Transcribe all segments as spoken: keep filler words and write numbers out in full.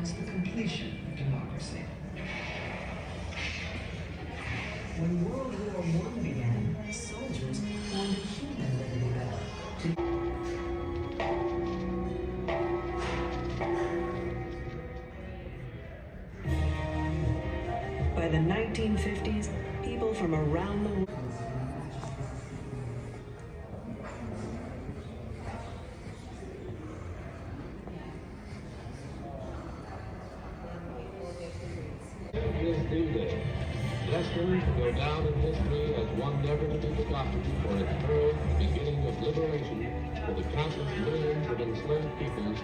As the completion of democracy. When World War One began, soldiers formed a human Liberty Bell to By the nineteen fifties, people from around the world This D-Day, destined to go down in history as one never to be forgotten for its courage, the beginning of liberation for the countless millions of enslaved peoples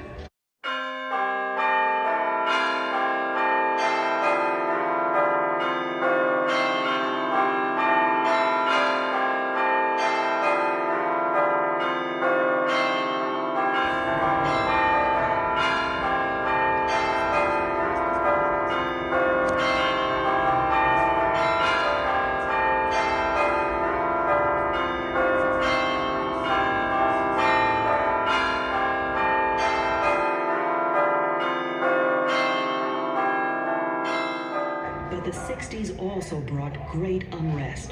But the sixties also brought great unrest.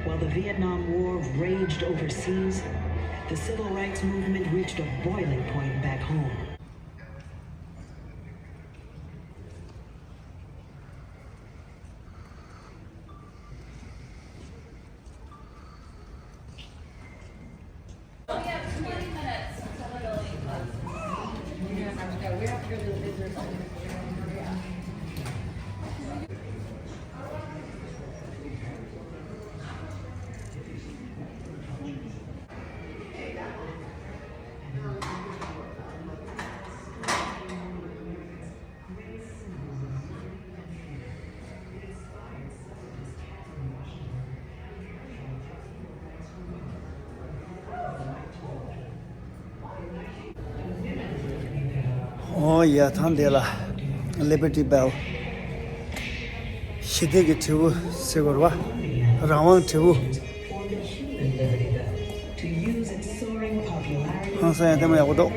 While the Vietnam War raged overseas, the civil rights movement reached a boiling point back home. ཨོ་ཡ། ཐང་དེ་ལ་Liberty Bell། ཞི་བདེ་གི་དྲིལ་བུ་ཟེར་དགོས་རེད་བ། རང་དབང་དྲིལ་བུ། ཧང་སང་ཡ་ལྟད་མོ་ཡག་པོ་འདུག་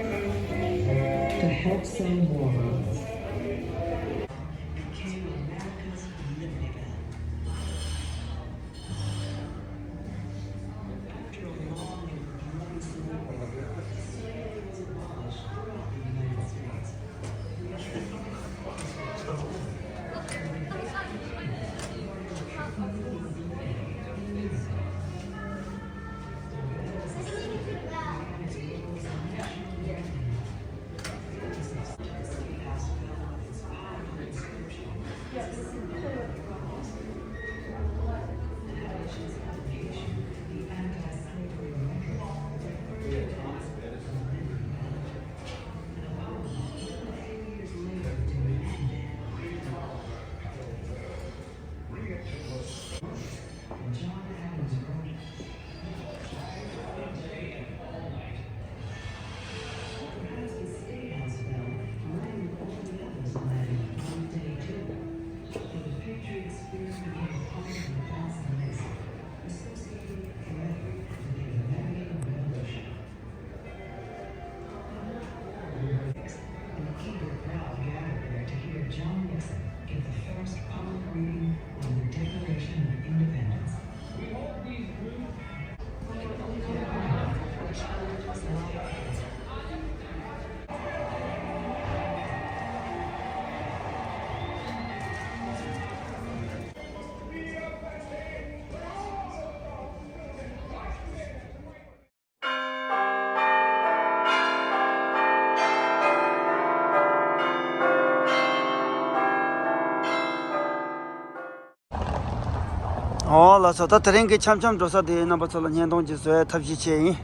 ཨོ་ལགས་སོ། ད་དེ་རིང་གི་འཆམ་འཆམ་འགྲོ་ས་དེ་རྣམ་པ་ཚོ་ལ་བརྙན་ཐུང་ཅིག་བཟོ་ཡའི་ཐབས་ཤེས་བྱས་ཡིན།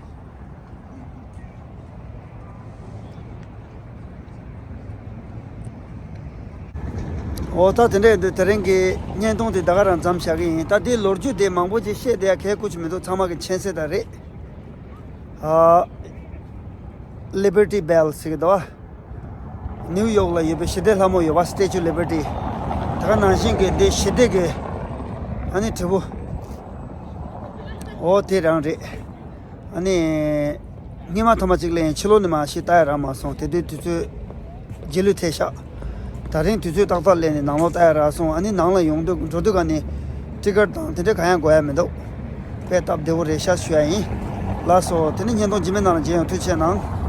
ཨོ་ད་དེ་འདྲས་འདུག་དེ་རིང་གི་བརྙན་ཐུང་དེ་ད་ག་རང་མཚམས་བཞག་གི་ཡིན། ད་དེའི་ལོ་རྒྱུས་དེ་མང་པོ་ཅིག་བཤད་བསྡད་ཡ་གལ་ཁུ་ཆུ་མི་འདུག་ཚང་མ་གི་མཁྱེན་གསལ་ད་རེད། ཨ། Liberty Bell ཟེར་གི་འདུག་བ། ནིའུ་ཡོག་ལ་ཡོད་པའི་ཞི་བདེ་ལྷ་མོ་ཡོད་པ། Statue of Liberty། ད་ག་ནང་བཞིན་གི་འདི་ཞི་བདེ་གི་ཨ་ནི་དྲིལ་བུ། ཨོ་དེ་རང་རེད། ཨ་ནི་སྔོན་མ་ཐོག་མ་གཅིག་ལ་ཡིན། ཕྱི་ལོགས་ནས་མར་ཞིག་ལྟ་ཡ་རག་མ་སོང་། དེ་དུས་དུས་ཚོད་ རྗེས་ལུས་ཐེབས་ཤག་ད་རིང་དུས་ཚོད་ཏག་ཏག་སླེབས་ནས་ནང་ལོགས་ལྟ་ཡ་རག་སོང་། ཨ་ནི་ནང་ལ་ཡོང་དུས་འགྲོ་དུས་ག་ནས་ཊི་ཀེཊ་དང་དེ་འདྲ་གང་ཡང་དགོས་ཡ་མི་འདུག་དཔེ་སྟབས་བདེ་པོ་རེད་ཤག་ཞུ་ཡ་ཡིན། ལགས་སོ། དེ་ནས་བརྙན་ཐུང་རྗེས་མའི་ནང་ལ་མཇལ་ཡོང་། ཐུགས་རྗེ་གནང་།